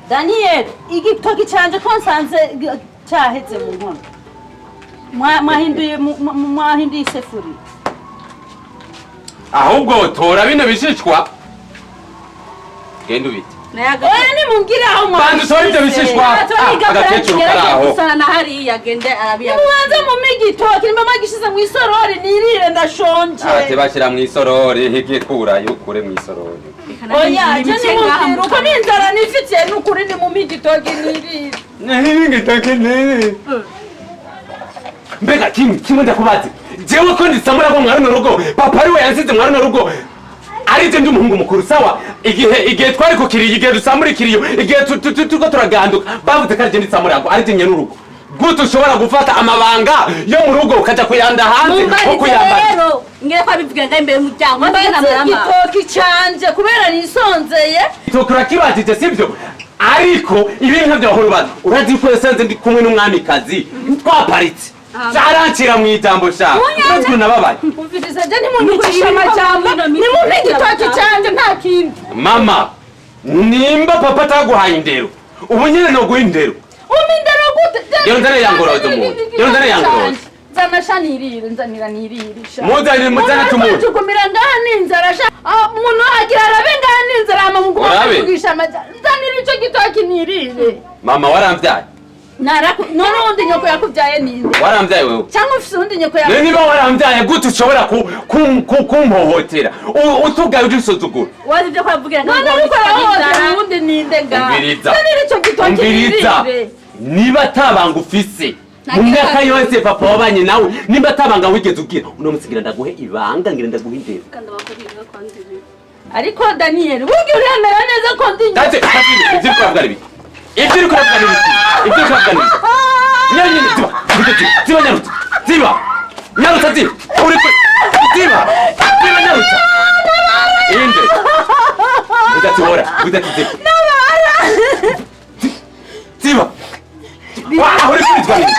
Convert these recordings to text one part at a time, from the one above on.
Daniel, igitoki canje ko nsanze caheze mu nkono. Mwahinduye isefuri. Ahubwo tora bino bishishwa, genda ubite. Oya, nimumbwire aho. Banza utore ibyo bishishwa. Ah, agakecuru kari aho. Gusana na hariya, gende arabiya. Nimubanze mumpe igitoki, nimba mwagishize mu isorori nirire, ndashonje. Ate bashyira mu isorori, higikura ukure mu isorori. Oya, je nimumbwire uko n'inzara nifitiye, n'ukuri nimumpe igitoki nirire. Igitoki nirire. Mbega kimwe kimwe ndakubaze jewe, ko ndisamura ko mwari rugo, papa ari we yansize mwari rugo, ari je ndi umuhungu mukuru, sawa? Igihe twari ku kiriyo, igihe dusamura ikiriyo, igihe turiko turaganduka, bavuze ko ari je ndisamura, ngo ari je nyene urugo. Gute ushobora gufata amabanga yo mu rugo ukaja kuyanda hanze nko kuyambara? Rero ngere ko abivuga ngaho imbere y'umuryango. Mbaze igitoki canje kubera nisonzeye. Igitoki urakibajije, sibyo? Ariko ibi ntabyo wahora ubaza. Urazi ko yasanze ndi kumwe n'umwamikazi twaparitse, carancira mu ijambo sha. Urazi ukuntu nababaye? Umviriza, je nimunyicisha amajambo, nimumpe igitoki canje, nta kindi. Mama, nimba papa ataguhaye indero, ubu nyene noguha indero. Umpa indero gute? Yo nzane yangoroze umuntu. Yo nzane yangoroze. Nzana sha nirire, nzanira nirire sha. Muzane, muzane tumuhe. Tugumira ngaha n'inzara sha. Ah, umuntu agira arabe ngaha n'inzara, hama muguma Urabe? kuvugisha amajambo. Nzanira ico gitoki nirire. Mama, waramvyaye? Naraku none uwundi nyoko yakubyaye ninde? Waramvyaye wewe? Cyangwa ufise uwundi nyoko Rero yakubyaye? niba waramvyaye, gute ushobora kumpohotera, utugaye, ujisuzugura? Wazi ibyo kwavugira. None ariko arahohotera uwundi ninde ngaha? Umviriza. Nzanira ico gitoki Umviriza. nirire. Niba atabanga ufise mu myaka yose papa wabanye nawe, nimba atabanga wigeze ugira, uno munsi ngira ndaguhe ibanga, ngira ndaguhe indero. Ariko Daniel, burya uremera neza ko ndi nyoko? Tate, ivyo uriko uravuga ni ibiki? Ivyo uriko uravuga ni ibiki? Ivyo uriko uravuga ni ibiki? Nyanyine, ziba, ziba, ziba, nyarutsa, ziba, nyarutsa, ziba, uriko ziba, ziba, nyarutsa. Inde vuga ati hora, vuga ati ziba, ziba. Wa, uri kwitwa nini?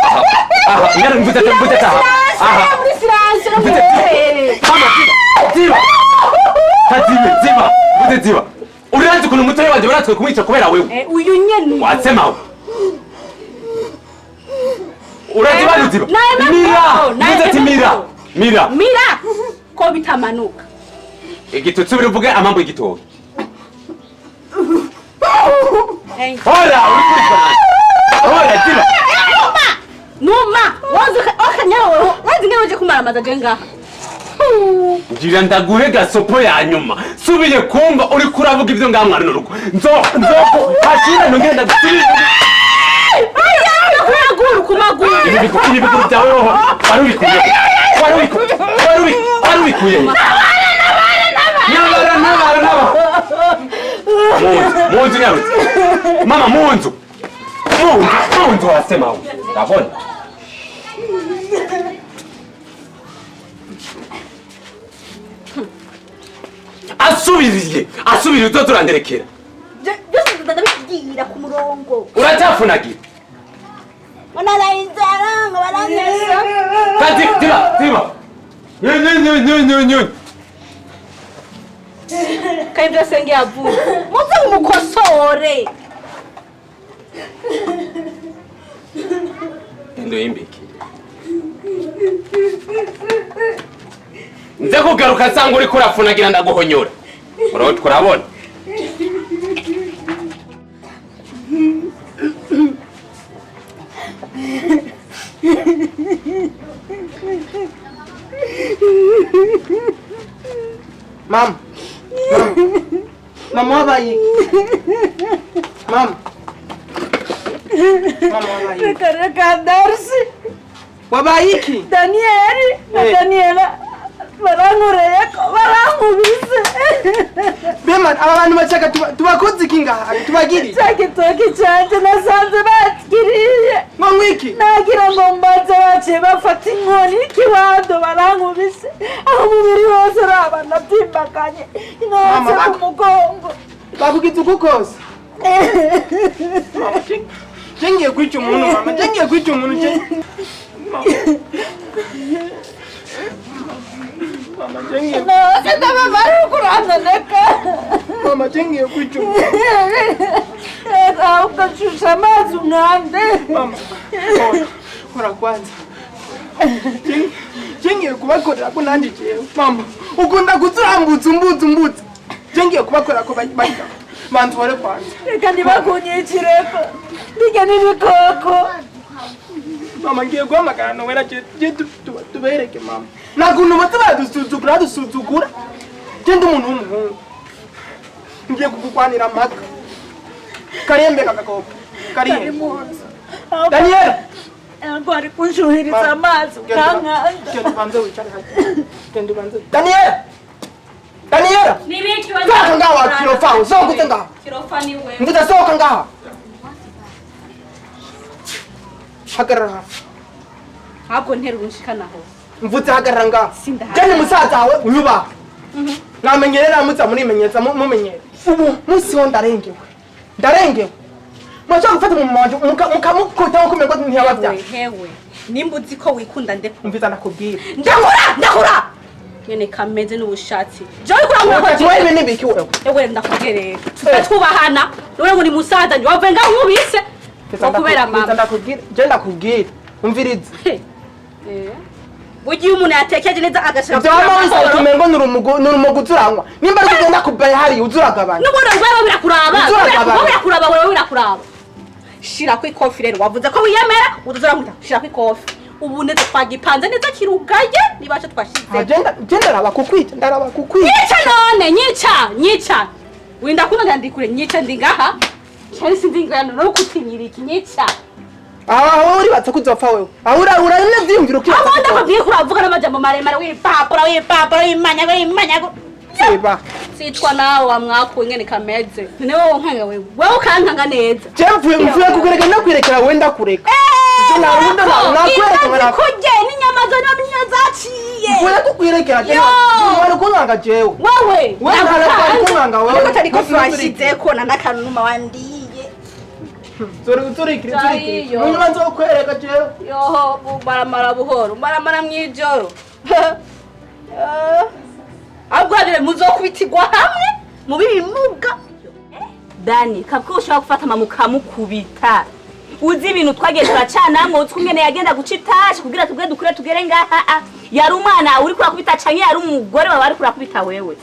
Aha, aha, nyarutsa, mvuze ati, mvuze ati aha, aha. Muri silence no Mvuze ati mama, ziba, ziba, kazibe, ziba, mvuze ziba. Urazi ukuntu umutoyi wanje baratwe kumwica kubera wewe? Uyu nyene. Wasema urazi bari ziba. Naye. Mira. Naye. Mvuze ati mira, mira. Mira ko bitamanuka. Igitutsi biruvuge amambo y'igitoki. Hora, uri kwitwa nani? Hora, ziba. Numa wazi okanyawe, wazi ngene uje kumaramaza je ngaha. Ngira ndaguhe gasopo ya nyuma. Subiye kumva uri kuravuga ibyo ngaha mwana n'urugo, nzo nzoko hashira nongere ndagusubire. Kumaguru, kumaguru. Ibi biguru byawe hoho wari ubikuye, wari ubikuye, wari ubikuye? Nabara, nabara, nabara. Munzu, munzu, nyarutse mama, munzu, munzu, munzu, wasema we ndabona. Asubiriye, asubiriye, uzoturanderekera. Byose ndabibwira ku murongo. Uracyafunagira. Ngo naraye inzara, ngo baranyesa. Kazi, ziba, ziba, nyu nyu nyu nyu nyu nyu. Kandi byose ngiye muze mumukosore. Ndo yimbiki nze kugaruka nsanga uriko urafunagira, ndaguhonyora. Urabona, urabona. Mama. Mama. Mama, wabaye iki? Mama. Mama, wabaye iki? Reka, reka, Darcy. Wabaye iki? Daniel na Eh. Daniela barankoreye ko barankubise. Bema, aba bantu bashaka tubakoze iki ngaha? Tubagire? Cya gitoki cyanjye nasanze bakiriye. Ngo ngwiki? Nagira ngo mbanze, baciye bafata inkoni y'ikiwando barankubise, aho umubiri wose uraba nabyimbaganye Mama, inotse ku mugongo. Bakugize uko kose? Mama, je ngiye kwica umuntu, mama. Je ngiye kwica umuntu. Je Mama, je ngiye Nose ndababara kuranoneka. Mama, je ngiye kwica. Ahubwo nshusha amazi umwande. Mama, hora kwanza. Je ngiye kubakorera ko nanjye jewe. Mama, ukunda kuzurambuza umbuza umbuza. Je ngiye kubakorera ko bajya. Bantware kwanza. Reka ntibakunyicireko, ndya n'ibikoko. Mama, ngiye guhamagara Nowera je tubereke mama. Nta kuntu baza baradusuzugura badusuzugura. Je ndi umuntu w'umuhungu. Ngiye kugukwanira amata. Karembe kakakopa. Karembe. Daniel! Ntabwo ari kunshuhiriza amazi ukankanda. Genda ubanze wicare hariya. Genda ubanze. Daniel! Daniel! Nibiki Sohoka ngaha kirofa, sohoka ute ngaha. Kirofa ni wewe. Mvuze sohoka ngaha. Hagarara hano. Ntabwo ntera urunshikanaho. Mvuze hagarara ngaha. Sindahari. Jeni musaza wawe unyubaha. Mwamenyerera muza murimenyereza mumenyere. Ubu munsi wo ndarengewe. Ndarengewe. Mwashaka gufata umumama wanje mukamukota nkuko umengo ntiyabavyaye. Hewe, nimba uzi ko wikunda ndekura. Umviza ndakubwira. Ndakura, ndakura. Nyene kameze n'ubushatsi. Jewe kura nk'uko Wewe nibiki wewe? Ewe ndakubwira. Tutatwubahana. None ngo ni musaza nje wavuye ngaho nkubise. Wakubera mama. Ndakubwira, je ndakubwira. Umviriza. Bugiye umuntu yatekeje neza agashira. Ivyo wama wisaba umengo nurumogo uzuranywa. Nimba ari kugenda kubaya hariya uzuragabanya. N'ubundi wewe birakuraba. Uzuragabanya. Wewe birakuraba, wewe birakuraba. Shira ku ikofi rero wavuze ko wiyemera utuzoramuta. Shira ku ikofi. Ubu neza twagipanze neza kirugaye nibacho twashize. Je ndaraba kukwica, ndaraba kukwica. Nyica none, nyica, nyica. Winda kuno ndikure nyica ndi ngaha. Cyari sinzi ngana no kutinyira iki nyica. Aho uribatse kuzopfa wewe. Aho ura nevyiyumvira ukibatse. Abo ndakubwiye ko uravuga n'amajambo maremare wipapura wipapura wimanya wimanya. Seba. Sitwa nawe wamwakuye ngene kameze. None wowe nkanga wewe. Wewe ukankanga neza. Je mvuye kukureka ndakwirekera wewe ndakureka. Je narundo nakwereka ngara. Kurye n'inyama zo n'amyo zaciye. Mvuye kukwirekera je. Wari kunkanga jewe. Wewe. Wewe ntarari kunkanga wewe. Ariko tariko twashizeko na nakanuma wandiye. Zuri zuri. Munyuma nzokwereka jewe. Yoho baramara buhoro. Baramara mwijoro. Abwo muzokubitirwa hamwe mubibimuga. Dani, kabwo ushobora gufata mama ukamukubita. Uzi ibintu twagiye turacanamwo uzi kungene yagenda guca itashe kugira tubwe dukure tugere ngaha. Yari umwana uri kurakubita canke yari umugore wawe ari kurakubita wewe.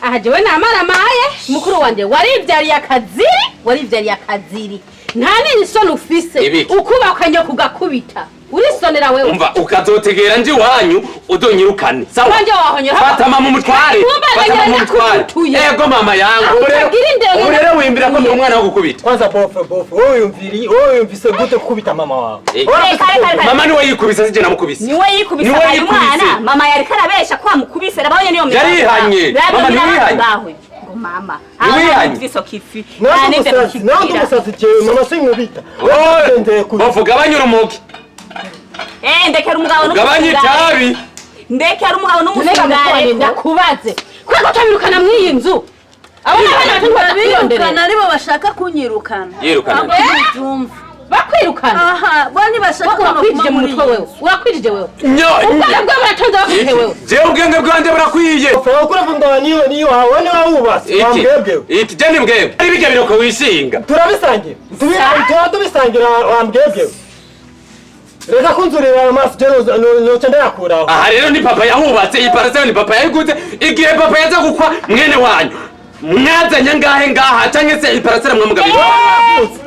Aha jewe namaramaye mukuru wanje warivyariye akaziri, warivyariye akaziri. Nta n'isoni ufise ukubaka nyoko ugakubita. Urisonera wewe. Umva ukazotegera nje wanyu udonyirukane. Sawa. Wanje wahonyera. Fata mama umutware. Fata mama umutware. Ego mama yangu. Urero wimbira ko ndi umwana wo gukubita. Kwanza bofe bofe. Wowe yumviri, wowe yumvise gute gukubita mama wawe? Mama niwe yikubise sije namukubise. Niwe yikubise abaye umwana. Mama yari karabesha kwa mukubise rabonye niyo mwana. Yarihanye. Mama niwihanye. Ngo mama. Aho mviso kifi. Nandi umusazi jewe mama sinkubita. Bofe gabanya urumogi. Ndekera umugabo n'umusugari. Gabanya itabi. Ndekera umugabo n'umusugari. Ndakubaze. Kwego tabirukana mw'iyi nzu. Abana bana babirukana aribo bashaka kunyirukana. Yirukana. Bakwirukana. Aha, bo ntibashaka ko urakwirije mu mutwe wewe. Urakwirije wewe. Nyo. Ubwenge bwawe buratonze bakwiye wewe. Jewe ubwenge bwanje burakwiye. Ukura vunda niyo niyo hawe ni wawubase. Wambwebwe. Iki je ni mbwebwe. Ari bijya biroko wishinga. Turabisangira. Tubisangira wambwebwe. Reka kunzurira amaso je noca ndayakuraho. Aha rero ni papa yahubatse iyi parasero ni papa yayiguze igihe papa yaza gukwa mwene wanyu. Mwazanye ngahe ngaha canke se iyi parasero mwamugabira.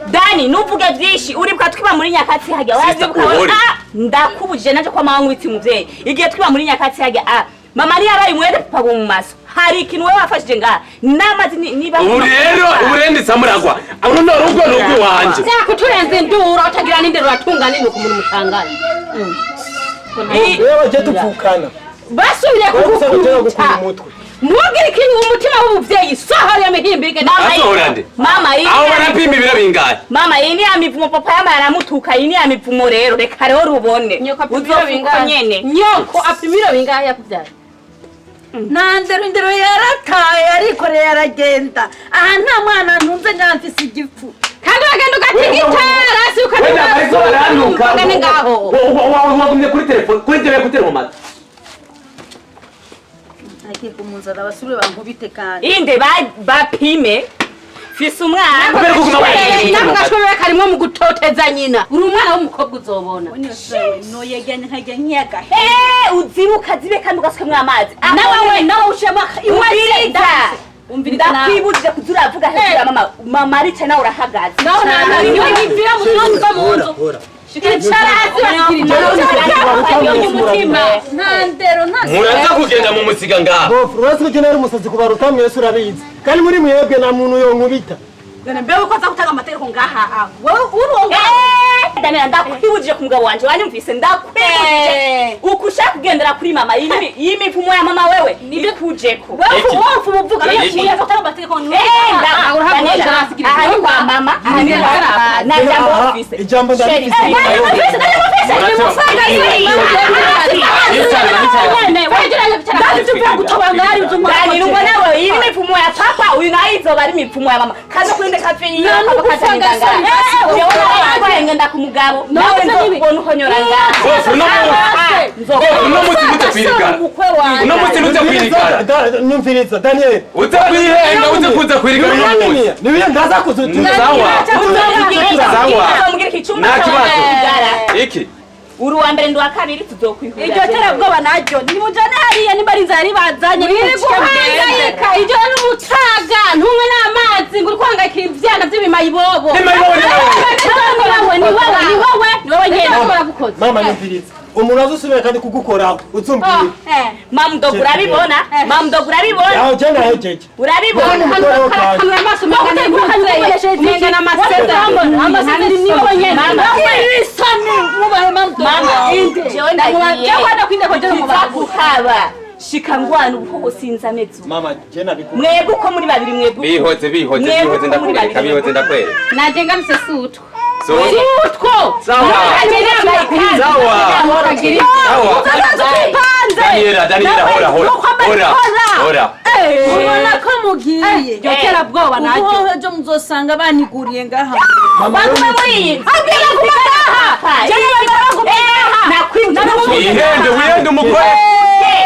Dani nuvuge byinshi uribwa twiba muri nyakatsi hajya wazibuka ndakubujije naje kwa mama nkubitse umuvyeyi igihe twiba muri nyakatsi hajya mama ni yabaye umwere papa mu maso hari ikintu wewe wafashije ngaha namazi niba ubu rero uburendi samuragwa aho no rugo n'ugwi wanje kuturenza induru utagira n'indero uratunga nini ku muntu mutangana wewe je tupfukana basubire kugukubita ntugire ikintu umutima w'umuvyeyi sohora mihimbirwe mama iyi aho barapima ibiro bingahe mama iyi ni ya mivumo papa yama yaramutuka iyi ni ya mivumo rero reka rero rubone uzofuka nyene nyoko apima ibiro bingahe yakuvyara nandero indero yarataye arikoreye yaragenda aha nta mwana ntunze ngamfise igifu kandi uragenda ugatigitara si ukanuka ngaho wagumye kuri telefone kuri jewe kuri telefone. Agiye kumunzana basubire bankubite kandi. Inde bapime fise umwana. Kubera ko uguma wenyine. Nako gashobora karimwo mu gutoteza nyina. Uri umwana w'umukobwa uzobona. Noyeganya nkajya nkiyaga. Uzibuka zibe kandi ugasukemwo amazi. Nawe nawe ushema. Umviriza. Umviriza nawe. Ndakwibujije kuza uravuga hejuru ya mama. Mama aricaye nawe urahagaze. Nawe nibwira mu nzu mu nzu. Icara hasi basikirira. Umutima. Nta ndero nta Muraza kugenda mu musiga ngaha. Bofu, uretse ko nari umusazi kubaruta mwese urabizi. Kandi muri mwebwe nta muntu yonkubita. None mbe uko aza gutanga amategeko ngaha wowe uri Daniela, ndakwibujije ku mugabo wanje, wanyumvise? Ndakwibujije uko ushaka kugendera kuri mama y'imivumo ya mama wewe ikujeko. Wowe uvuga Iki. aza gutanga amategeko. Daniela, aha ni kwa mama, aha ni kwa papa. Nta jambo ufise. Ijambo ndabifise. Dani, ubona wewe iyi ni mivumo ya papa, uyu nayo izoba ari mivumo ya mama. Kaza kurinde kafe iyo kaba kaje ngenda ku mugabo nawe nzokubona uhonyora ngaha. Bofu, uno munsi. Uno munsi ntuze kwirigara. Uno munsi ntuze kwirigara. Nyumviriza Daniel. Uze kwihenga, uze kuza kwirigara uno munsi. Nibiye ndaza kuzutura. Sawa. Sawa. Nzomubwira iki cyumba Nta kibazo. cyawe. Iki. Uri uwa mbere ndi uwa kabiri tuzokwihura. Iryo terabwoba naryo nimujane hariya nimba ari inzara ribazanye. Uri guhangayika ijoro n'umutaga ntunywe n'amazi ngo uri guhangayikira ivyana vy'ibimayibobo. N'imayibobo, Ni wowe ni wowe ni wowe ni wowe nyene baragukoze. Mama nyumviriza. Umuntu azusubira kandi kugukoraho uzumbwira. Mamudogo urabibona, mamudogo urabibona. Aho je ndahejeje. Urabibona. Kanura amaso umenga n'amasezerano amasezerano ni wowe nyene. Mama, jewe ndagiye. Kuhaba. Shika ngwana ubuhoho sinzi ameze ubu. Mama je nabikubwiye. Mwebwe uko muri babiri mwebwe. Bihoze bihoze bihoze ndakwereka bihoze ndakwereka. Naje ngarutse sutwa. So Sutwo. Sawa. Sawa. Sawa. Daniela, Daniela, hora hora. Hora. Hora. Ubona ko mugiye. Iryo terabwoba naryo. Ubu ejo muzosanga baniguriye ngaha. Bagume muri iyi nzu. Wihende, wihende umugore.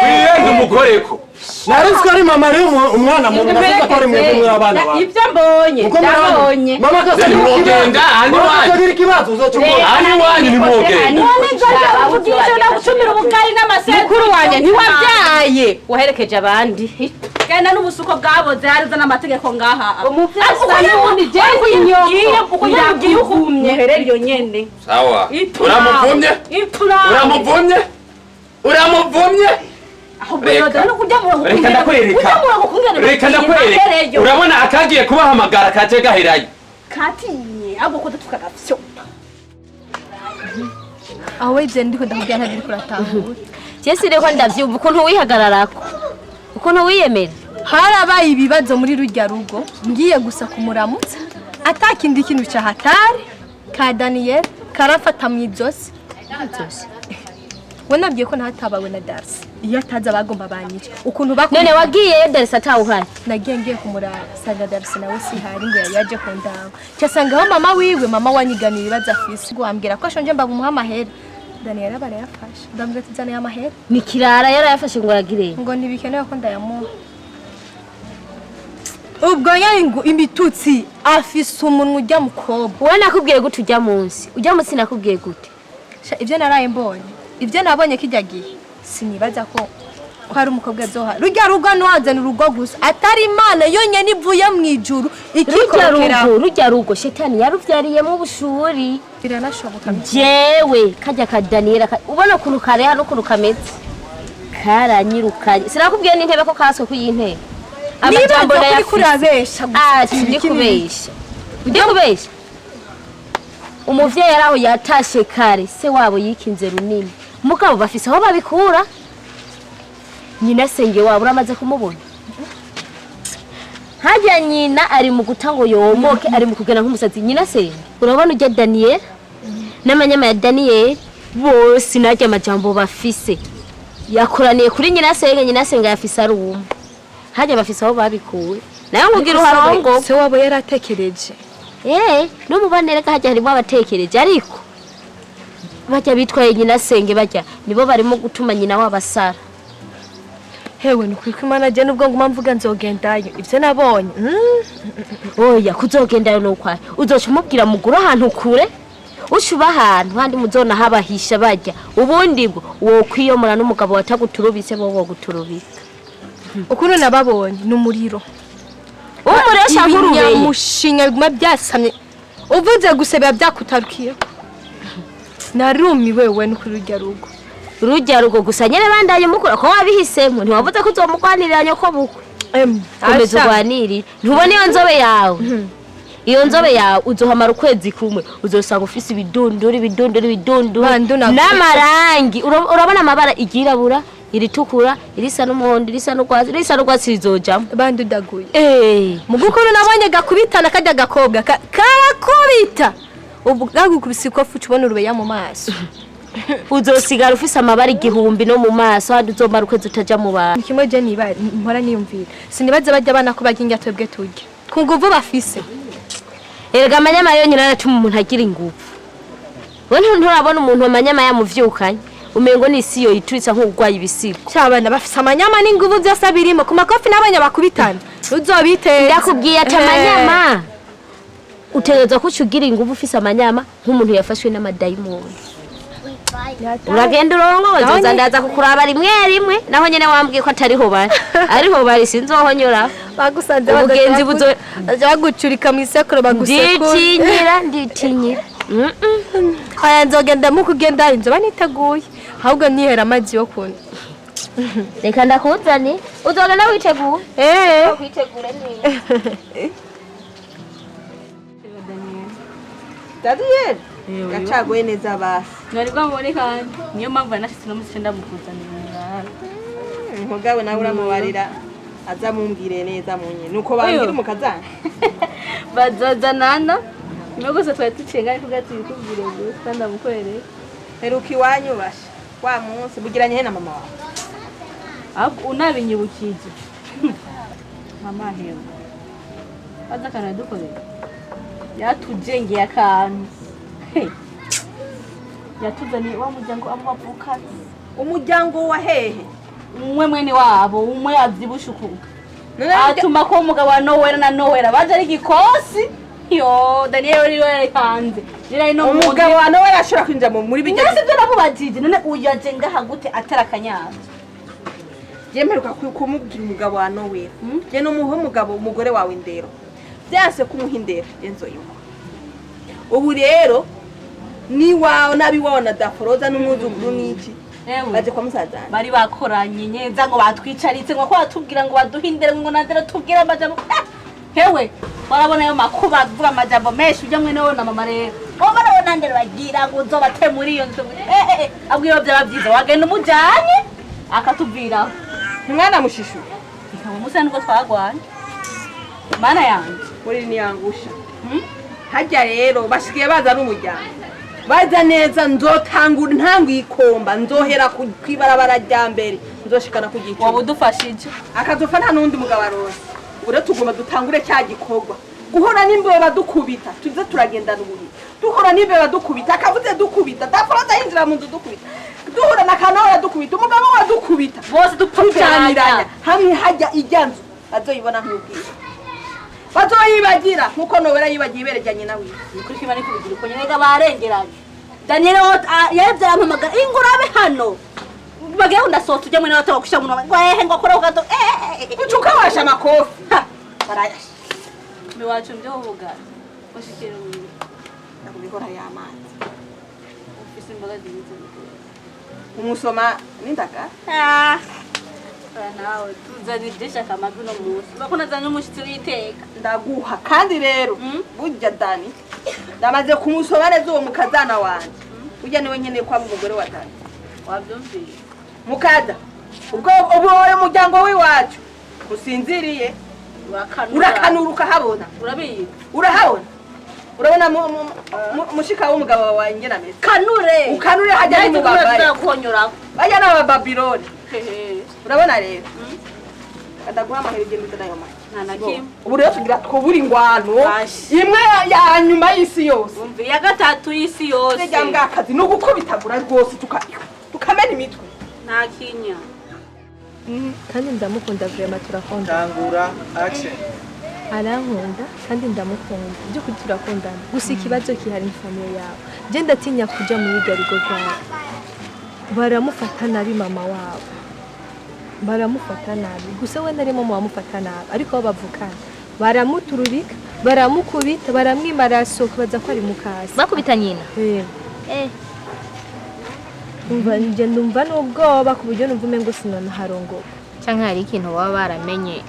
Wihende umugoreko. Nari nzi ko ari mama ari umwana mu navuga ko ari mwebwe muri abana bawe. Ibyo mbonye Uko muri abana. ndabonye. Mama kase Nimwogenda, aha ni Mama iwanyu. kagira ikibazo uzocumura. Aha ni iwanyu nimwogenda. Gucumira ubugari n'amasezerano. Mukuru wanjye ntiwabyaye waherekeje abandi. Genda n'ubusuko bwaboze hari uzana amategeko ngaha. Umuvyeyi n'ubundi jewe inyoko ndakuvumye. Muherere iyo nyene. Sawa. Uramuvumye? Uramuvumye? Uramuvumye? Reka. Reka ndakwereka. Reka ndakwereka. Urabona akagiye kubahamagara kaje gaherayo. Katinye ahubwo ko tukagafyo. Aho we ndiko ndakubwira ntabwo uriko uratahura. Jesi reko ndavyumva ukuntu wihagararako ukuntu wiyemera. Harabaye ibibazo muri rujya rugo ngiye gusa kumuramutsa atakindi kintu cyahatari ka Daniel karafata mu ijosi. We nabwiye ko ntatabawe na Darcy iyo ataza bagomba banyica ukuntu bakunda. None wagiyeyo Darcy atawuhari? Nagiye ngiye kumuraba sanga Darcy nawe sihari ngo yari yaje kundaba cyasangaho mama wiwe mama wanyiganiye ibibazo afise ngo ambwira ko ashonje mbabumuha amahera. Daniel barayafashe ndamubwira ati zana amahera. Ni kirara yarayafashe ngo aragire ngo ntibikenewe ko ndayamuha. Ubwo nyine ngo imitutsi afise umunwa ujya mukobwa. Wowe nakubwiye gute ujya munsi ujya munsi nakubwiye gute? Ibyo naraye mbonye ibyo nabonye kijya gihe sinibaza ko hari umukobwa azoha rujya rugo ntiwazana urugo gusa atari Imana yonyine ivuye mu ijuru ikikorokera. Rujya rugo shetani yaruvyariyemo ubushuri. Biranashoboka. Jewe kajya ka Daniela ubona ukuntu kareha n'ukuntu kameze karanyirukanye. Sinakubwiye n'intebe ko kaswe kuyintebe. Amajambo ndayafise. Ati ndikubesha. Ndikubesha. Umuvyeyi araho yatashe kare se wabo yikinze runini. Mugabo bafise aho babikura. Nyina senge wabo uramaze kumubona. Hajya nyina ari mu guta ngo yomoke ari mu kugena nk'umusazi nyina senge. Urabona ujya Daniel n'amanyama ya Daniel bose najya amajambo bafise. Yakoraniye kuri nyina senge nyina senge yafise ari umwe. Hajya bafise aho babikuye. Nayo nkugira uharongo. Se wabo yaratekereje. No mubanereka hajya harimo abatekereje ariko bajya bitwaye nyina senge bajya nibo barimo gutuma nyina wabasara. Hewe nukuri ko Imana je nubwo nguma mvuga nzogendayo ivyo nabonye. Oya, kuzogendayo nukwaye uzoca umubwira mugure ahantu kure, uca uba ahantu handi muzona habahisha barya. Ubundi bwo wokwiyomora n'umugabo wataguturubise bo boguturubika. Ukuntu nababonye ni umuriro. Umuriro canke urubeye? Ibinyamushinya biguma byasamye, uvuze gusa biba byakutarukiye. Narumiwe we nukuri rurya rugo. Rurya rugo gusa nyene bandanye mukura ko wabihisemo, ntiwavuze ko uzomugwanirira nyoko bukwe. Komeza urwanirire, ntubona iyo nzobe yawe? Iyo nzobe yawe uzohamara ukwezi kumwe, uzosanga ufise ibidunduri ibidunduri ibidunduri n'amarangi. Urabona amabara, iryirabura, iritukura, irisa n'umuhondo, irisa n'urwatsi, irisa n'urwatsi rizojamwo. Bandudaguye mu gukuru nabonye gakubitana kajya gakobwa karakubita, ubu gagukubise ikofi uca ubona urubeya mu maso. Uzosigara ufise amabara 1000 no mu maso, handi uzomara ukwezi utaja mu bantu. Kimwe je niba mpora niyumvira, sinibaze bajya abana ko barya indya twebwe turya ku nguvu bafise. Erega amanyama yonyine aratuma umuntu agira inguvu. We nturabona umuntu amanyama yamuvyukanye umengo n'isi yo yituritsa nk'urwaye ibisigo. Cyabana bafise amanyama n'inguvu byose birimo ku makofi n'abanya bakubitana ntuzobiteze. Ndakubwiye ati amanyama utegerezwa ko uca ugira inguvu, ufise amanyama nk'umuntu yafashwe n'amadayimoni. Uragenda urongo nzoza ndaza kukuraba rimwe rimwe, naho nyene wambwiye ko atariho bari, ariho bari sinzohonyora. Bagusanze Ubugenzi buzo bagucurika mu isekuru bagusekura. Nditinyira, nditinyira. Aya nzogenda mu kugenda inzoba niteguye, ahubwo nihera amazi yo kunywa. Reka ndakuzane, uzogenda witeguye. Kwitegure neza. Daniel yacaguye neza basi. Mwari bwamubone kandi niyo mpamvu yanashitse no musi ndamukuzanira umwana. Mugabo nawe uramubarira aza mumbwire neza munye nuko bangira umukazana. Bazazanana niyo gusa twari ducenga ariko gatubikubwire gusa ndamukwereka. Heruka iwanyu basha wa munsi bugiranye he na mama wawe? Ahubwo unabinyibukije mama hewe baza akantu yadukorera, yatujengeye akantu. Yatuzaniye wa muryango abo bavukana. Umuryango wa hehe? Umwe mwene wabo umwe avyibushe uku atuma ko umugabo wa Nowera na Nowera baje ari igikosi. Yo Daniel wari wari hanze rero ino umugabo wa Nowera ashobora kwinjira muri bijya. Nese byo namubajije none uyu aje ngaha gute atari akanyaza? Je mperuka kumubwira umugabo wa Nowera je numuhe umugabo umugore wawe indero byanse kumuha indero je nzoyuko. Ubu rero ni wawe nabi wawe na Daforoza n'umwuzukuru n'iki baje kwa musazana bari bakoranye neza ngo batwicaritse ngo ko batubwira ngo baduhindere ngo nandere tubwira amajambo. Hewe barabona ayo makuba avuga amajambo menshi ujya mwene wowe na mama rero bo barabona ndere bagira ngo uzobate muri iyo nzu. Abwiye byaba byiza wagenda umujanye akatubwiraho. Mwana mushishu ikaba musa nubwo twagwanye mana yanjye muri niyangusha. Hajya rero bashikiye baza n'umuryango baza neza nzotangura ntangu ikomba nzohera kwibarabara rya mbere nzoshikana ku gicu. Waba udufashije akazofa nta nundi mugabo arose. Ubu rero tugomba dutangure cya gikorwa guhora n'imbeba dukubita tuze turagendana ubuhi duhora n'imbeba dukubita akavuze dukubita Daforoza yinjira mu nzu dukubita duhura na Kanora dukubita umugabo wa dukubita bose dupfukiraniranya hamwe hajya ijya nzu bazoyibona nk'ubwiza bazoyibagira nkuko Nowera yibagiye ibere rya nyina wiwe. Nukuri kimwe ariko bigira uko nyene barengeranye. Daniel yarebye arampamagara ingurabe hano bagiye ndasohotse ujya mwene watawa kusha muno ngo ehe ngo akora gato ucuka washa makofi barayasha miwacu mbyo uvuga ushikira uyu ndakubikora ya mazi ufise imboga zibize umusoma n'indaga. Nawe tuzanije akamagwi no munsi bakuna zanye umushitsi witeka ndaguha kandi rero burya Dani ndamaze kumusoma neza uwo mukazana wanje burya niwe nkeneye kwaba umugore wa Dani. Wabyumviye mukaza ubwo ubu wowe muryango w'iwacu usinziriye urakanura ukahabona urabizi urahabona urabona mushika w'umugabo wawe ngena meze kanure ukanure hajya ni mubabare bajya n'abababiloni. Urabona rero kadaguha amahera ugenda nayo make nta na kimwe. Ubu rero tugira twubura ingwano imwe ya nyuma y'isi yose ya gatatu y'isi yose. Rya mbwakazi ni ugukubitagura rwose tukamena imitwe nta kinya. Kandi ndamukunda vraiment, turakundana. Tangura action. Arankunda kandi ndamukunda, by'ukuri turakundana. Gusa ikibazo kihari ni famille yawe. Je ndatinya kuja muri iryo rugo rwawe, baramufata nabi. Mama wabo baramufata nabi, gusa we narimo mu bamufata nabi, ariko bo bavukana baramutururika, baramukubita, baramwima, arasohoka baza ko ari mukasi. Bakubita nyina? Eh. Eh. Umva, njye ndumva n'ubwoba ku buryo numva umengo sinanaharongoka. Canke hari ikintu baba baramenye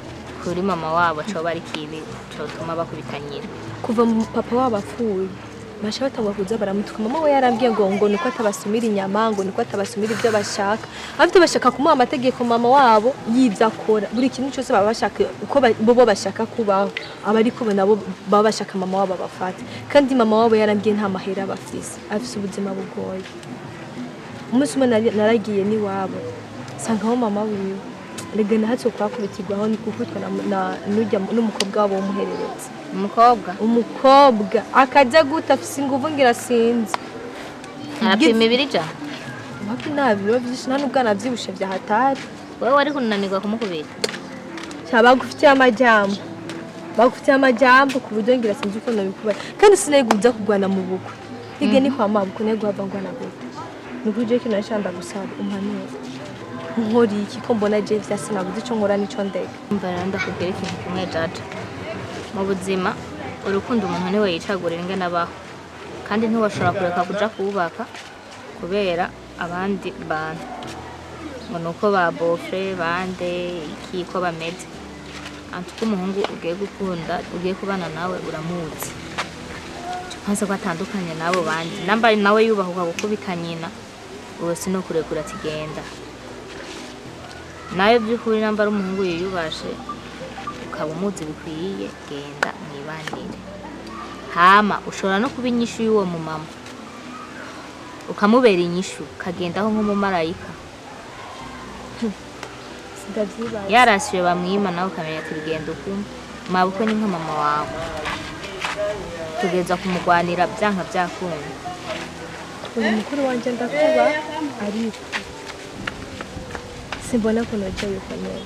kuri mama wabo coba ari kibi cotuma bakubita nyina? Kuva mu papa wabo apfuye, basha batangwa kuza baramutuka. Mama we yarambwiye ngo niko atabasumira inyama, ngo niko atabasumira ibyo bashaka, afite bashaka kumuha amategeko mama wabo y'ibyo akora. Buri kintu cyose baba bashaka uko bo bashaka kubaho, aba ariko nabo baba bashaka mama wabo abafate. Kandi mama wabo yarambwiye nta mahera bafise, afise ubuzima bugoye. Umunsi umwe naragiye n'iwabo, nsangaho mama wiwe rega nahatse kuhakubitirwaho, gukubitwa n'urya n'umukobwa wabo w'umuhererezi. Umukobwa? Umukobwa akaja gute, afise inguvu ngira sinzi. Arapima ibiri 100? Wapi, nta biro vyinshi, nta n'ubwo anavyibushe vya hatari. Wewe wari kunanirwa kumukubita? Sha, bagufitiye amajambo, bagufitiye amajambo ku buryo ngira sinzi uko nabikubaye. Kandi sinari kuza kurwana mu bukwe hige ni kwa mabukwe, nari guhava ngwana gute? Ni ukuri jewe ikintu nashaka ndagusaba umpanure, nkora iki ko mbona je vyase, nabuze ico nkora n'ico ndeka? Umva rero, ndakubwira ikintu kimwe jaja. Mu buzima, urukundo umuntu niwe yicagurira ingene abaho, kandi ntiwashobora kureka kuja kuwubaka kubera abandi bantu ngo nuko ba beau-frère bande iki ko bameze. Antuko umuhungu ugiye gukunda, ugiye kubana nawe, uramuzi nkaze ko atandukanye n'abo bandi. Namba nawe yubahuka gukubita nyina, uwo sinokurekura ati genda nawe. By'ukuri namba ari umuhungu yiyubashe, ukaba umuzi bikwiye, genda mwibanire. Hama ushobora no kuba inyishu y'uwo mumama, ukamubera inyishu, ukagendaho nk'umumarayika. Ndavyibaza. Yarasiwe bamwima, nawe ukamenya ati bigenda ukumva mabukwe ni nka mama wawe, tugeza kumugwanira byanka byakunda. Uri mukuru wanje, ndakuba, ariko simbona ko noja yuko nyene.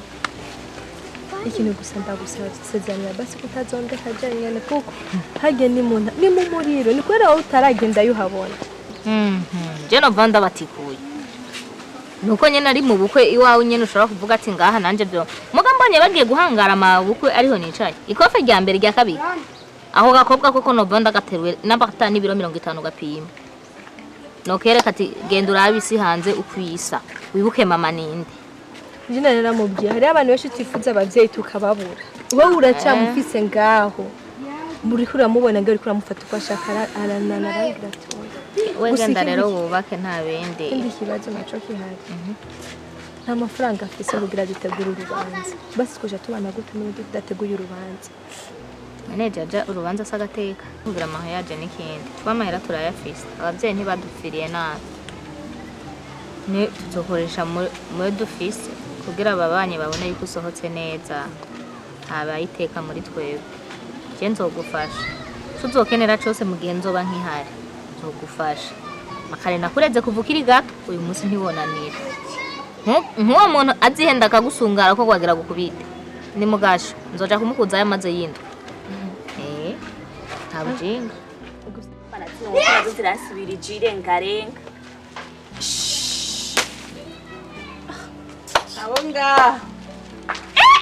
Ikintu gusa ndagusaba, sezeranya basi ko utazondeka jenyene, kuko harya ni mu ni mu muriro, ni kubera wowe utaragenda yuhabona. Je nova ndabatikuye nuko nyene ari mu bukwe iwawe nyene ushobora kuvuga ati ngaha nanje byo muga mbonye bagiye guhangara amabukwe ariho nicaye ikofe rya mbere, rya kabiri, aho gakobwa koko nova ndagateruye namba ata n'ibiro 50 gapima, nokereka ati genda urabe isi hanze uko isa, wibuke mama ninde. Je nari namubwiye, hariho abantu benshi twifuza abavyeyi tukababura. Wowe uracamufise ngaho, uriko uramubona ngaho, uriko uramufata uko ashaka, aranana, arambwira ati oya. We Gusa genda rero wubake, nta bindi. Ikindi kibazo naco kihari, nta mafaranga afise kugira dutegure urubanza. Basi twoja tubana gute n'ubundi tudateguye urubanza? None jaja, urubanza si agateka? Kumvira amahe n'ikindi tuba amahera turayafise, abavyeyi ntibadupfiriye nabi, ni tuzokoresha muri dufise kugira ababanyi babone yuko usohotse neza, habaye iteka muri twebwe. Je nzogufasha tuzokenera cose mu gihe nzoba nkihari, nzogufasha. Makare nakureze kuva ukiri gato, uyu munsi ntiwonanira. Nk'uwo muntu azihenda akagusungara ko kwagira gukubite ni mugasho, nzoja kumukuzayo amaze yindwi. Eh, nta bujinga. Zino ziransubirije irengarenga. Abo ngaha.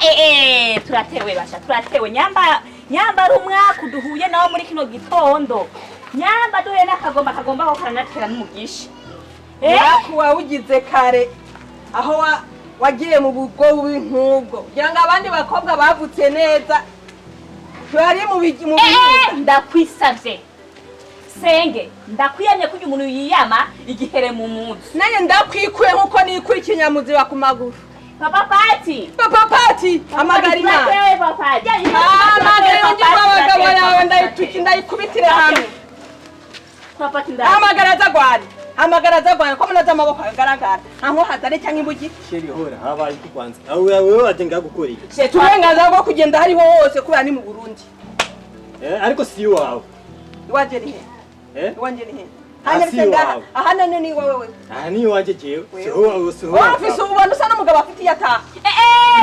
Eh, turatewe basha, turatewe. Nyamba nyamba ari umwaka duhuye nawo muri kino gitondo, nyamba duhuye n'akagomba kagomba ko karanatera n'umugisha. Eh. Mwaku wawugize kare aho wagiye mu bugo bubi nk'ubwo, kugira ngo abandi bakobwa bavutse neza bari mu Eh, ndakwisavye senge, ndakwiyamye kurya umuntu yiyama igihere mu muzi. Nanjye ndakwikuye nk'uko nikuye ikinyamuziba ku maguru. Papa Pati. Papa Pati, hamagara Imana. Turatewe papa. Hamagara iyo ngingo abagabo yawe, ndayituki ndayikubitire hamwe. Papa Pati. Hamagara azagwane, hamagara azagwane ko munaza amaboko agaragara nta hazare cyangwa imbugi. Chéri, hora habaye iki kwanza? Aho wewe waje ngaha gukora iki? Uburenganzira bwo kugenda hariho hose kubera ni mu Burundi. Eh, ariko si iwawe. Iwanje ni he? Eh? Iwanje ni he? Hanyarutse ngaha aha none ni wowe. Aha ni iwanje jewe. Siho siho. Wowe ufise ubona usa n'umugabo afite iyo ataha.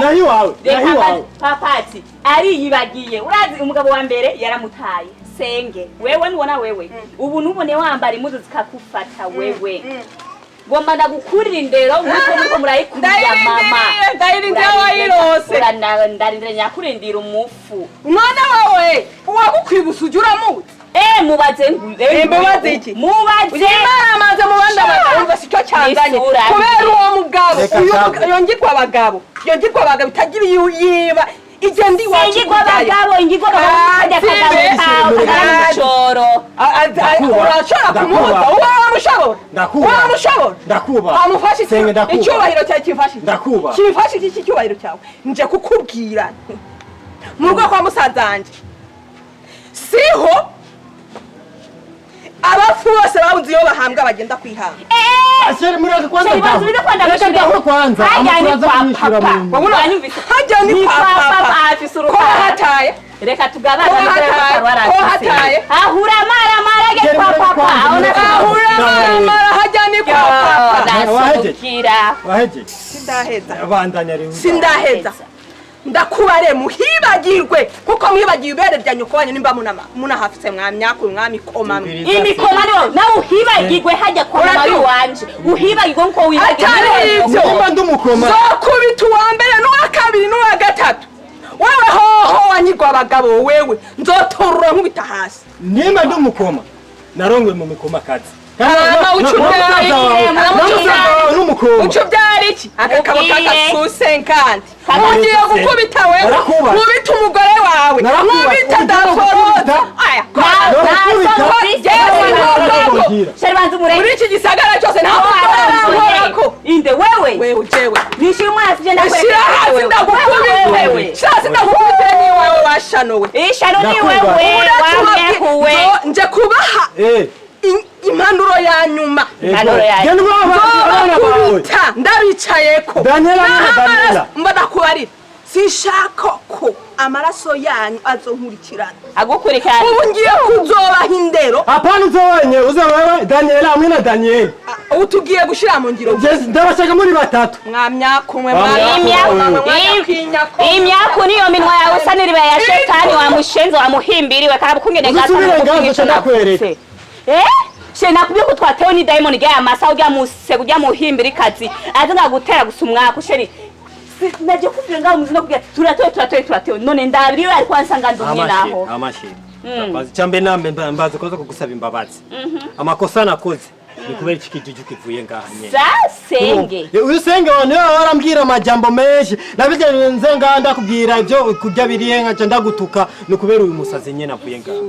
Nahi wawe, nahi wawe. Papati ariyibagiye. Urazi umugabo wa mbere yaramutaye. Senge wewe nubona wewe ubu nubone wambara impuzu zikakufata wewe. Ngomba ndagukurira indero nkuko muriko murayikurira mama. Ndayirindira wayirose. Ndarindira nyakurindira umufu. None wewe uwagukwibusa ujya uramuzi? Mubaze mubaze iki? Mubaze. Uyimaramaze mu bandi abagabo sicyo cyanzanye. Kubera uwo mugabo uyu yongirwa abagabo. Yongirwa abagabo itagira iyo yiba. Igenda iwacu ingirwa abagabo ingirwa abagabo kajya urashobora kumuhoza wamushobora wamushobora ndakuba amufashe icyubahiro cyawe kimfashe ndakuba kimfashe iki cyubahiro cyawe nje kukubwira mu rugo kwa musazanje siho abafu bose babuze iyo bahambwa bagenda kwihamba. Ashere muri aka kwanza ndaho kwanza hajya ni kwa papa afise uruhara hataye reka tugabane hataye ahura mara mara ge kwa papa ahura mara mara hajya ni kwa papa ndasukira waheje sindaheza abandanya rero sindaheza ndakubare muhibagirwe kuko mwibagiye ibere rya nyoko wanyu nimba munahafise mwamyakuru mwamikoma imikoma niyo nawe uhibagirwe hajya kwa mama wanje uhibagirwe nkuko wibagirwe atari ivyo nimba ndumukoma zokubita uwa mbere n'uwa kabiri n'uwa gatatu wewe hoho wanyigwa abagabo wewe nzotorora nkubita hasi nimba ndumukoma narongwe mu mikoma kazi ucubyara iki akakabo kakasuse kandi ugiye gukubita wewe nkubita umugore wawe nkubita daforoza muri iki gisagara cyose nta mugore inde wewe wewe jewe nishyura umwana sije ndakwereka shira hasi ndagukubita shira hasi ndagukubita ni wewe washanowe ishano ni wewe wamwehuwe nje kubaha impanuro ya nyuma nzobakubita ndabicayeko mba ndakubarira sinshaka ko amaraso yanyu azonkurikirana agukurikirana ubu ngiye kuzobaha indero hapana uzowenye uzowewe Daniela hamwe na Daniel ubu tugiye gushira mu ngiro ndabashaka muri batatu mwamyakumwe imyaku niyo minwa yawe usa n'iriba ya shetani wa mushenzi wa muhimbiriwe karabukunge usubire ngaho ndakwereka she nakubwiye ko twatewe ni diamond rya masa urya musego urya muhimbiri kazi aza gutera gusa umwaka sheri naje kubwira ngaho muzino kubwira turatoye turatoye turatoye none ndabiriwe ariko ansanga ndumwe naho amashi bazi cyambe nambe mbazi koza kugusaba imbabazi amakosa nakoze ni kubera iki kijuju kivuye ngaha nyene sasenge uyu senge wa niwe warambwira amajambo menshi nabije nze ngaha ndakubwira ibyo kurya biriye nkaca ndagutuka ni kubera uyu musazi nyene avuye ngaha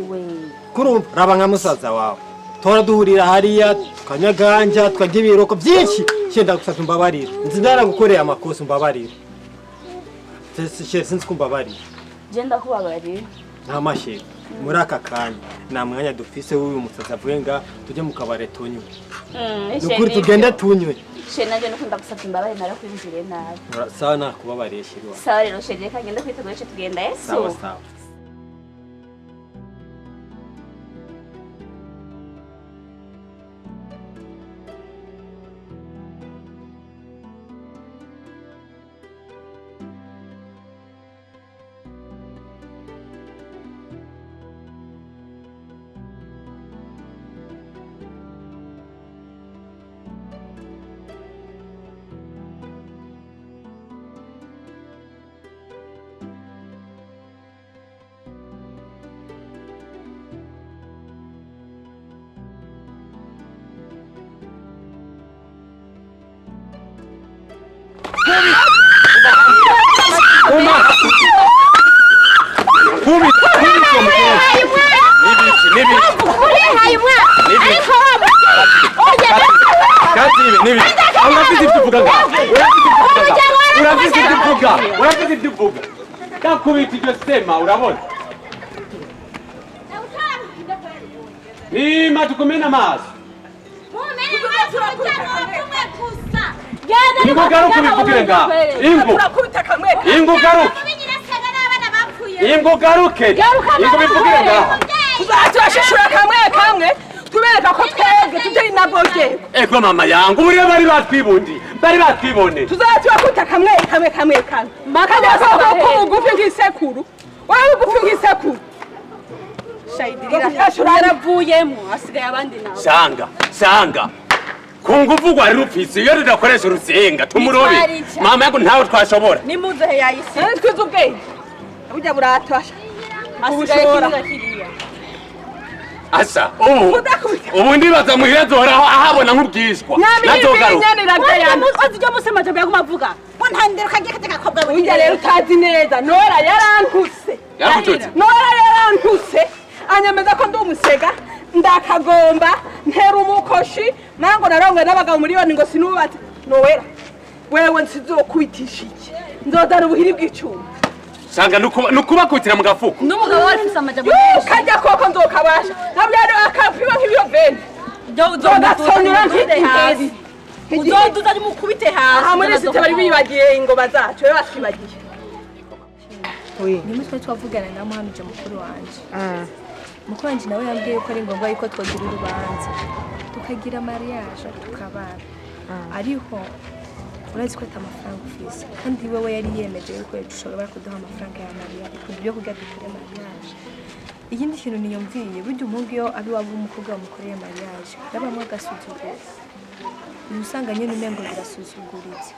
kurumva raba nka musaza wawe tora duhurira hariya tukanyaganja tukarya ibiroko byinshi shenda gusaba umbabarira nzi ndaragukoreye amakosa umbabarira sinzi ko umbabarira je ndakubabarira nta mashyi muri aka kanya nta mwanya dufise w'uyu musazi avuye nga tujye mu kabare tunywe nukuri tugende tunywe she nanje nuko ndagusabye imbabarire narakwinjiriye nabi sawa nakubabariye shiri sawa rero she reka ngende kwitegura ico tugenda yesu sawa sawa Ndakubita iryo sema urabona nima tukumena amaso ingo garuka ubivugire ngaho ingo ingo garuke ingo garuke ingo ubivugire ngaho tuzashishura kamwe kamwe tubereka ko twebwe Twebwe tujye inavogera. Ego mama yangu buriya bari batwibundi bari batwibone. Tuzaba kamwe kamwe kamwe kamwe. Kajya koko bugufi nk'isekuru. Wowe bugufi nk'isekuru. Shaidirira yaravuyemo asigaye abandi nawe. Shanga shanga ku nguvu rwari rupfise iyo rudakoresha urusenga tumurobe. Mama yangu ntawe twashobora. Nimuzehe yayisi. Twize ubwenge. Burya buratasha. Asigaye kimwe kiriya. Asa ubu ndibaza muhira zoraho ahabona nk'ubwishwa. Nazogaruka. Ozijya musema jambo yakumavuga. Ngo ntandero kagiye kateka kobwa. Burya rero utazi neza Nora yarantuse. Nora yarantuse. Anyemeza ko ndi umusega ndakagomba ntera umukoshi nango narongwe n'abagabo miliyoni ngo sinubatse. Nowera wewe nsizokubitisha iki nzodana ubuhiri bw'icuma. Sanga nukubakutira mu gafuko. N'umugabo wari ufise amajambo kajya koko nzokabasha nabyo akapima nk'ibyo veni nzogasonyura nk'igihezi. Uzoduza mukubite hasi. Aha muri site bari bibagiye ingoma zacu we batwibagiye. Nimwe twe twavugana na muhamije mukuru wanje. Mukuru wanje nawe yambwiye ko ari ngombwa yuko twogira urubanza tukagira mariage tukabana. Ariko urazi ko atamafaranga ufise kandi wewe yari yemeje yuko dushobora kuduha amafaranga ya mariage kubyo kugira dukore mariage. Ikindi kintu niyumviye burya umuhungu iyo abi waba umukobwa bamukoreye mariage rabamwe agasuzuguro. Usanga nyine umengo birasuzuguritse.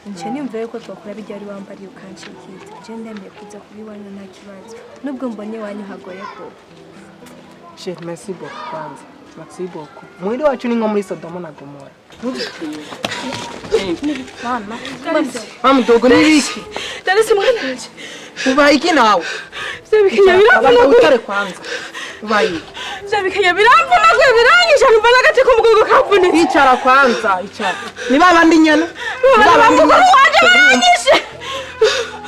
Nce niyumviye yuko twakora bijya ari wambariye ukanshikiza. Je ndemeye kuza kuba iwanyu nta kibazo. Nubwo mbonye iwanyu hagoye ko. Chef, merci beaucoup kwanza. Merci beaucoup. Mwili wacu ni nko muri Sodoma na Gomora. Mama. Mama dogo ni biki? Darese mwana wanje. Ubaye iki nawe? Vyabikenya biramvuna. Utare kwanza. Ubaye iki? Vyabikenya biramvuna gwe biranyisha numva n'agati k'umugongo kavunitse. Icara kwanza, icara. Ni babandi nyene. Ni babandi wanje baranyishe.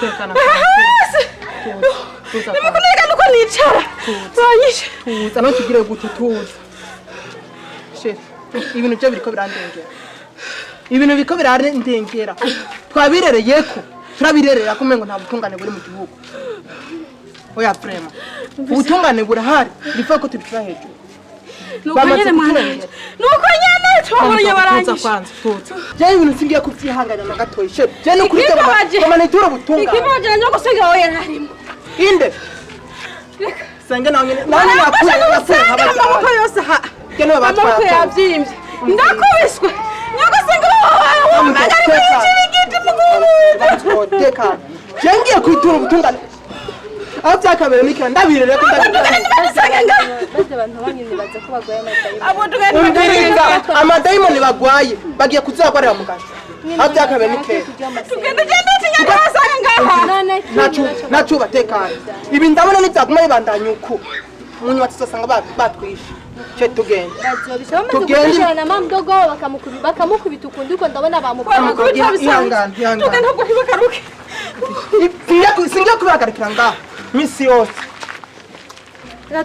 Tekana. Tuza. Nimukuneka nuko nicara. Baranyishe. Tuza no tugire gute tuza. Chef, ibintu byo biriko birandengera. Ibintu biriko birandengera. Twabirereye ko turabirerera ko umengo nta butungane buri mu gihugu. Oya vraiment. Ubutungane burahari, bivuga ko tubishira hejuru. Nuko nyene mwana. Nuko nyene twabonye baranyishe. Tuza. Je ibintu singiye kuvyihangana na gatoyi. Chef, je no kuri kama nitura butungane. Ikibaje nyo gusenga oya narimo. Inde. Senge nawe nyene. Nawe nakuye amaboko yose ha. Amaboko yavyimbye. Ndakubiswe. Nyagusenga wawe ari kwicira mugubu. Tekana. Je ngiye kwitura ubutungane. Aho byakabere nikira ndabirere ko ndabirere. Amadayimoni bagwaye bagiye kuzagwarira mu gasho. Aho byakabere nikira. Tugende gende tinyarasanga ngaha. Nacu batekana. Ibi ndabona nibyaguma bibandanya uko. Munyuma tuzasanga batwishe. Che tugende. Tugende na mama mdogo bakamukubita ukundi uko ndabona bamukubita. Ihangane. Tugende ahubwo ntibagaruke. Singiye kubihagarikira ngaha. Misi yose.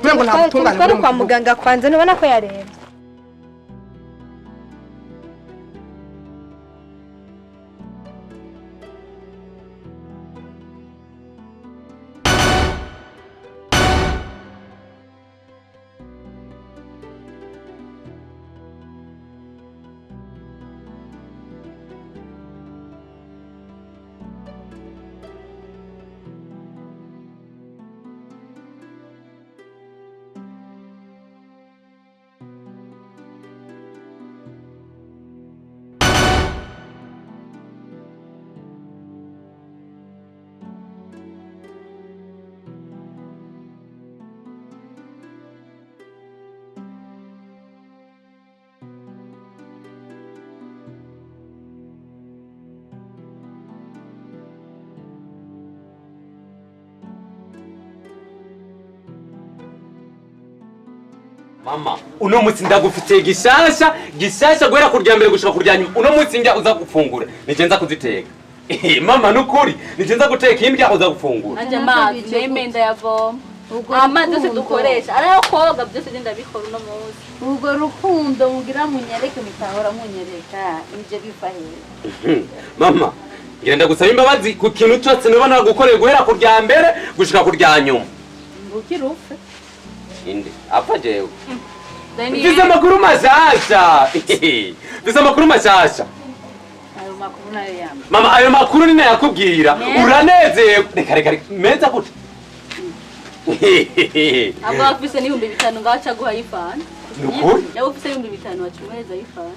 Twari kwa muganga kwanza ntubona ko yarembye. Mama, uno munsi ndagufitiye gishasha, gishasha guhera kurya mbere gushika kurya nyuma. Uno munsi njya uza gufungura, nije nza kuziteka. Mama nukuri, nije nza guteka imbya uza gufungura. Nanje amazi neme ndayavoma. Amazi yose dukoresha, arayo koga byose je ndabikora uno munsi. Ubwo rukundo mugira munyereke mitahora munyereka, ije biva he? Mama, ngira ndagusaba imbabazi ku kintu cyose niba nagukoreye guhera kurya mbere gushika kurya nyuma. Ngukira upfe. Inde, apfa jewe. Mfise amakuru mashasha. Mfise amakuru mashasha. Ayo makuru nayo yamba. Mama, ayo makuru nina yakubwira. Uranezerwa. Reka reka reka. Meza gute? Abo afise n'ibihumbi 5 ngaho acaguha yifana. Nukuri? Yaba ufise 5,000 wacumuhereza yifana.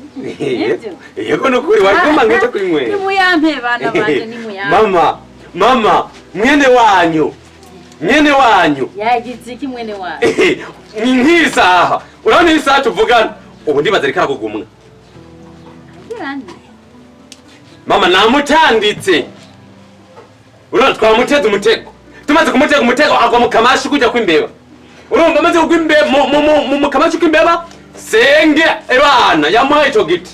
Yego nukuri waguma ngeje kwinywera. Nimuyampe bana banje nimuyampe. Mama, mama, mwene wanyu. Mwene wanyu. Yagize iki mwene wanyu? Ni nk'isaha. Urabona iyi saha tuvugana. Ubu ndibaza reka kugumwa. Mama namutanditse. Urabona twamuteze umutego. Tumaze kumutega umutego agwa mu kamashi kujya kwimbeba. Urumva amaze kugwa imbeba mu kamashi k'imbeba senge ebana yamuhaye ico giti.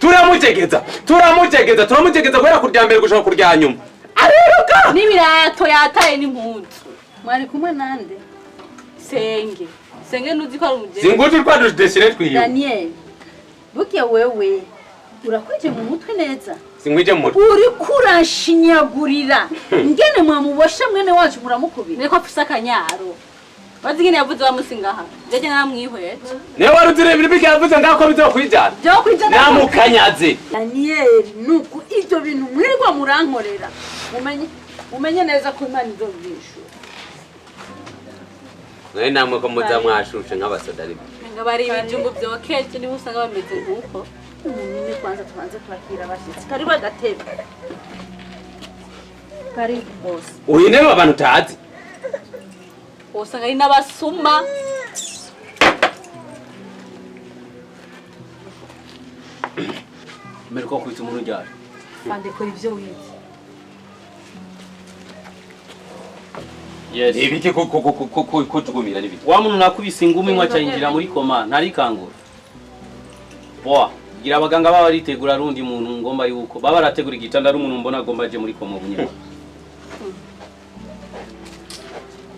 Turamutegeza, turamutegeza, turamutegeza guhera kurya mbere gushaka kurya nyuma. Ariruka! N'ibirato yataye n'impunzu. Mwari kumwe nande? Senge. Senge nuzi ko ari umugeni. Singuti twadudesire twiyo. Daniel. Buke wewe urakwije mu mutwe neza. Sinkwije mu mutwe. Uri kurashinyagurira. Ngene mwamubosha mwene wacu muramukubira. Niko afise akanyaro. Bazi ngene yavuze bamusingaha. Jeje naramwihwete. Niwe waruzire ibintu bike yavuze ngako bizokwijana. Byo kwijana. Namukanyaze. Daniel nuko ivyo bintu mwirirwa murankorera. Mumenye neza ko Imana izobyishura. Nawe namwe ko muza mwashushe nk'abasoda ribi. Nga bari ibijumbu byokeje niba usanga bameze nkuko. Umuntu kwanza tubanze kwakira abashitsi. Karibu agatebe. Karibu boss. Uyu niwe abantu utazi. Usanga ari n'abasuma. Mmeriko kwita umuntu ryari. Fande kora ivyo wize. Yes. Ibiki kujugumira nibiki. Wa muntu nakubise ingumi nkwa cyinjira muri koma ntarikangura. Boa, gira abaganga baba baritegura rundi muntu ngomba yuko baba barategura igitanda ari umuntu mbona agomba aje muri koma bunyene.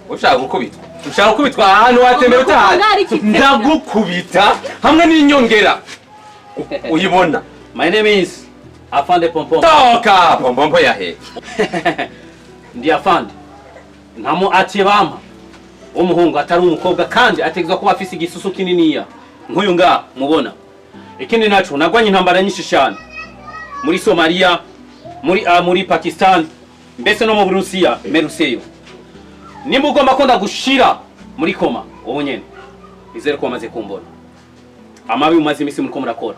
Ushaka gukubitwa? Ushaka gukubitwa ahantu watembera utahazi? Ndagukubita hamwe n'inyongera. Uyibona. My name is Afande Pompom. Toka Pompompo ya he. Ndi Afande. Ntamu atibampa umuhungu atari umukobwa kandi ategezwa kuba afise igisusu kininiya nk'uyu nga mubona. Ikindi naco nagwanye intambara nyinshi cyane muri Somalia, muri Pakistan, mbese no mu Burusiya meruseyo. Nimba ugomba ko ndagushira muri koma ubu nyene nizere ko wamaze kumbona. Amabi umaze imisi muriko murakora.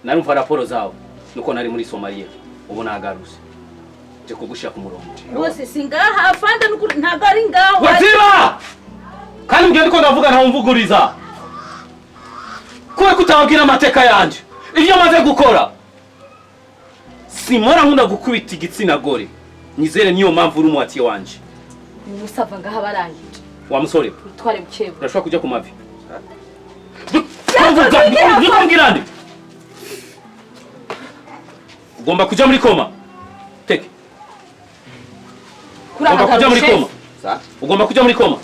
Narumva raporo zawe nuko nari muri Somalia ubu nagarutse. Je kugushira ku murongo. Bose singaha afande ntago ari ngaho. Waziba! Kandi ngiye ndiko ndavuga nta umvuguriza. Kuwe kutabwira amateka yanje. Ivyo maze gukora. Simora nkunda gukubita igitsina gore. Nizere niyo mpamvu uri umuhati wanje. Musava ngaha barangije. Wa musore. Utware bukebu. Urashobora kujya ku mavi. Ndikubwira. Ugomba kuja muri koma. Teke. Ugomba kuja muri koma. Ugomba kuja muri koma.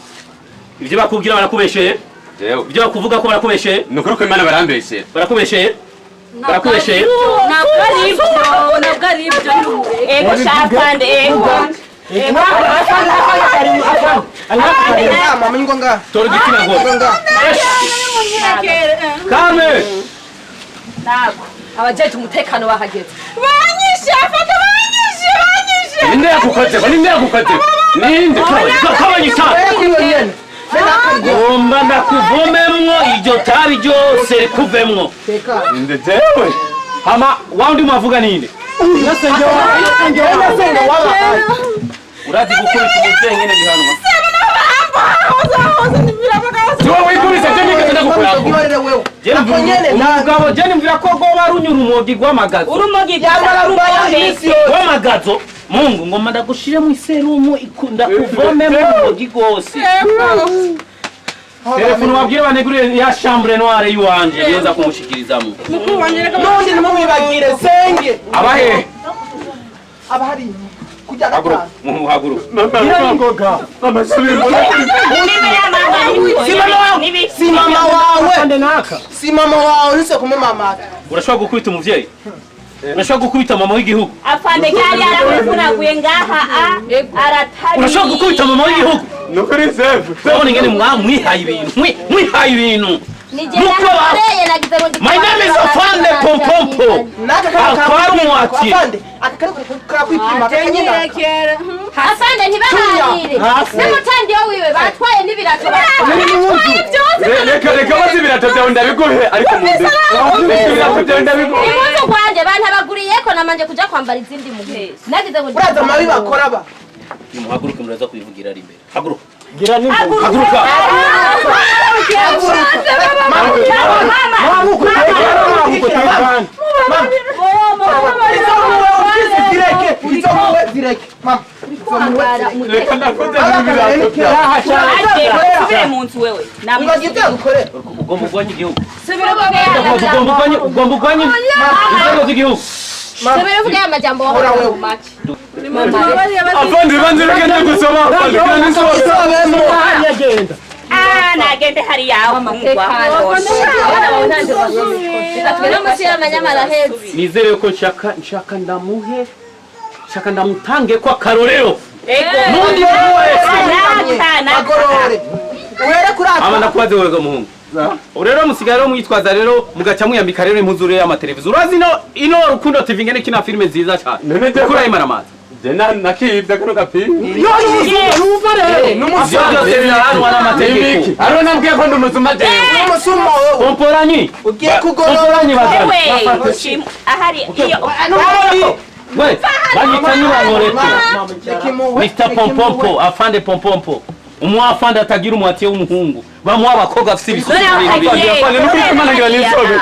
Ivyo bakubwira barakubesheye. Ivyo bakuvuga ko barakubesheye. Nukuri ko Imana barambesheye. Barakubesheye. Barakubesheye. Ntabwo ari ibyo, ntabwo ari ibyo. Ego shafande ego. Ego mama ingo nga. Tora igitsina gore. Kame. Nako. Abajeje umutekano bahageze. Banyishe afata banyishe banyishe. Ninde yakukoze? Ninde yakukoze? Ninde? Kabanyisa. Ngomba ndakuvomemwo iryo tabi ryose rikuvemwo. Ninde jewe? Hama waundi mwavuga ninde? Urazi gukubita umuvyeyi nyene bihanwa. Jewe wikubise je nigeze ndagukurako. Umugabo je nimvira ko goba runyura urumogi rw'amagazo. Urumogi rw'amagazo. Mungu ngoma ndagushire mu iserumu ikunda kuvomemo urumogi rwose. Telefone wabwira banegurire ya chambre noire yuwanje yeza kumushikirizamo. Mukuru wanje reka nundi nimumwibagire senge. Abahe? Abahari. Kujya gatanu. Muhaguruka. Mama mama Si mama wawe. Si mama wawe nise kumumamata. Urashobora gukubita umuvyeyi? Urashobora gukubita mama w'igihugu? Afande cyari yaramuvunaguye ngaha aratari. Urashobora gukubita mama w'igihugu? Nukuri sefu. Urabona ingene mwihaye ibintu. Mwihaye ibintu. My name is Afande Pompompo. Atwara umwakira. Afande, aka kariko karakwipima kakanyina. Afande ntibaharire. N'umutandiyo wiwe batwaye n'ibirato batwaye byose. Reka reka maze ibirato byawe ndabiguhe ariko munde. Ibirato byawe ndabiguhe. Impuzu kwanje bantabaguriyeko namanje kuja kwambara izindi muhe. Nagize ngo uraza mabi bakora ba. Nimuhaguruke muraza kubivugira ari imbere. Haguruka. Gira n'impuzu. Haguruka. Ugomba ugwanye igihugu. Ugomba ugwanye inzego z'igihugu. Subira uvuge amajambo wahora mu make. Afande banze reka gusoma afande kandi nsoma. Yagenda. Ah, nagende hariya Nizere ko nshaka ndamuhe nshaka ndamutange kwa karorero. Nundi wese agorore. Uhere kuri aka. Ama ndakubaze wewe muhungu. Rero musigaye rero mwitwaza rero mugaca mwiyambika rero impuzu rero y'amateleviziyo. Urazi ino Rukundo TV ngene kina filime nziza cyane. Kuri ayimara amazi. Jena nakibye kano gapira. Yo numva rero. N'umusuma byose birahanwa n'amategeko. Aro nabwiye ko ndi umusuma jewe. N'umusuma wowe. Pomporanyi. Ugiye kugorora. Pomporanyi bazana. Ewe, ahari iyo. We, banyita nyirankore. Mr Pompompo, afande Pompompo. Umwafande atagira umwatiye w'umuhungu. Bamuha abakobwa afite ibisusu bintu. Afande nukuri Imana ngira ninsobe.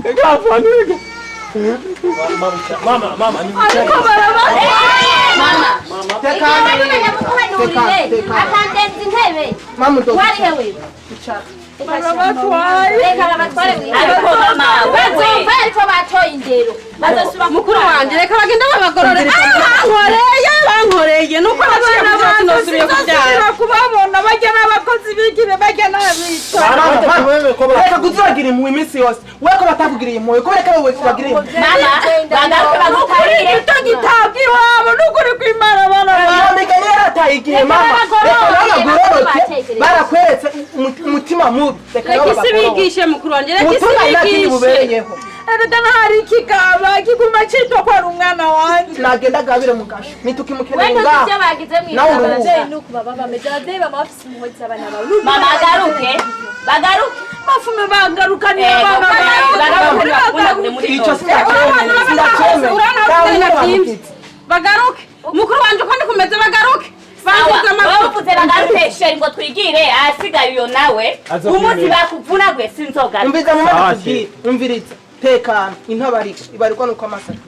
Reka afande reka. Mama, mama, ni Ariko baraba. Mama. Tekana. Akandenza intebe. Mama udoka. Wari hewe. Barabatwaye. Reka babatware mu Ariko mama, wewe. Ariko batoye indero. Bazosubira mukuru wanje reka bagende babagorore. Bankoreye bankoreye nuko naciye kubyara sinasubiye kubyara. Kubabona bajya n'abakozi bigire bajya n'abica. Reka kuzagira impuhwe iminsi yose. Wewe ko batakugiriye impuhwe, ko reka wowe kubagirira impuhwe. Mama, bagaruke bagutarire. Gito gitabwa iwabo n'ukuri kw'Imana abana bawe. Yambika yarataye igihe mama. Reka babagororoke. Barakweretse umutima mubi. Reka isi bigishe mukuru wanje, reka isi Ubutungane nta kindi bigishe. bubereyeho. Erega hari ikigaba kiguma citwa ko ari umwana wanje. Nagenda agabire mu gasho. Nitukimukeneye Wenda ngaha. ivyo bagize mu Nawe uruhuka. Abavyeyi nuko baba bameze abavyeyi bama bafise impuhwe z'abana bawe. Mama agaruke. Bagaruke. Bafume bangarukaniye abana bawe. Icyo sindacyemeye. Sindacyemeye. Bagaruke. Mukuru wanje uko ndikumeze bagaruke. Bangize amaguru. Bavuze bagaruke sheri ngo twigire ahasigaye uyo nawe. Umunsi bakuvunagwe sinzogaruka. Umviriza mama ndakubwira. Umviriza. Tekana. Intabarika. Ibarikwa nuko amasaka.